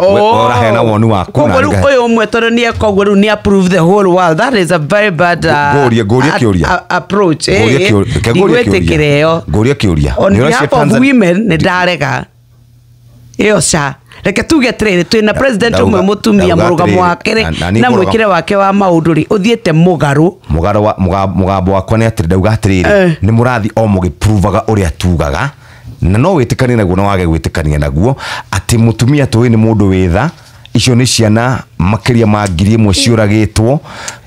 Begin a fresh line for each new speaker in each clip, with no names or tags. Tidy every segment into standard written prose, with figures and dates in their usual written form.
We ũraheana woni waku na
Koguo rĩu ũyũ ũmwe tondũ nĩ eka ũguo, rĩu nĩ approve the whole world. That is a very bad
Ngũrie kĩũria.
approach.
Ngũrie kĩũria, reke ngũrie kĩũria.
Ndigwĩtĩkĩra ĩyo.
Ngũrie kĩũria.
On
Nĩ ũracia
behalf of women, nĩ ndarega ĩyo. Ca reke tuge atĩrĩrĩ, twĩna president ũmwe mũtumia,
Ndauga
mũrũgamo
atĩrĩrĩ,
wake rĩ
na niĩ
na mwĩkĩre wake wa maũndũ rĩ ũthiĩte mũgarũ.
Mũgaro wa mũgambo wakwa nĩ atĩrĩ, ndauga atĩrĩrĩ, nĩ mũrathi o mũgĩpruvaga ũrĩa tugaga, na no wĩtĩkanie naguo na wage gwĩtĩkania naguo, atĩ mũtumia tũĩ nĩ mũndũ wĩ tha. Icio nĩ ciana makĩria ma 1,000 ciũragĩtwo,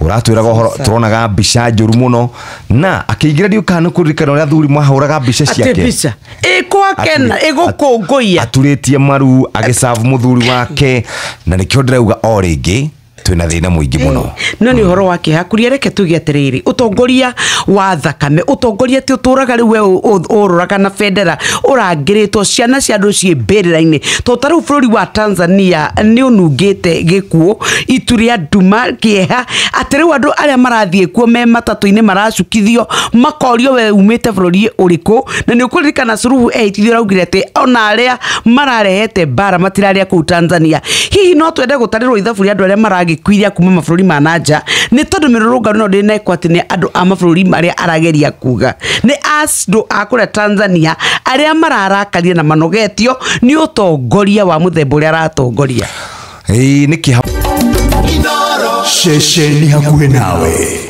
ũratwĩraga ũhoro, tũronaga mbica njũru mũno na akĩingĩra. Ndiũ kana nĩ kũririkana ũrĩa athuri mahũraga mbica
Atĩ
ciake.
mbica ĩkwakena ĩgũkũngũiya.
Aturĩtie maru agĩcabu mũthuri wake, na nĩkĩo ndĩrauga o rĩngĩ twĩna thĩna mũingĩ mũno.
No nĩ ũhoro wa kĩeha kuria. Reke tuge atĩrĩrĩ, ũtongoria wa thakame, ũtongoria ti ũtũraga rĩu we ũrũraga na bendera ũrangĩrĩtwo, ciana cia andũ ciĩ mbĩrĩra-inĩ, tondũ ta rĩu bũrũri wa Tanzania nĩ ũnungĩte gĩkuũ, itu rĩa nduma, kĩeha, atĩ rĩu andũ arĩa marathiĩ kuo me matatũ-inĩ maracukithio makorio, "We umĩte bũrũri ũrĩkũ?" Na nĩ ũkũririkana Suluhu ehĩtithio araugire atĩ ona arĩa mararehete mbara matirarĩa kũu Tanzania. Hihi no twende gũtarĩrwo ithabu rĩa andũ arĩa maragĩkuire kuma mabũrũri ma nanja, nĩ tondũ mĩrũrũngano ĩno ndĩnekwo atĩ nĩ andũ a mabũrũri marĩa arageria kuga nĩ andũ a kũrĩa Tanzania arĩa mararakaria na manogetio nĩ ũtongoria wa mũthemba ũrĩa aratongoria.
Ĩĩ, nĩ kĩeha.
Ceceni hakuhĩ nawe.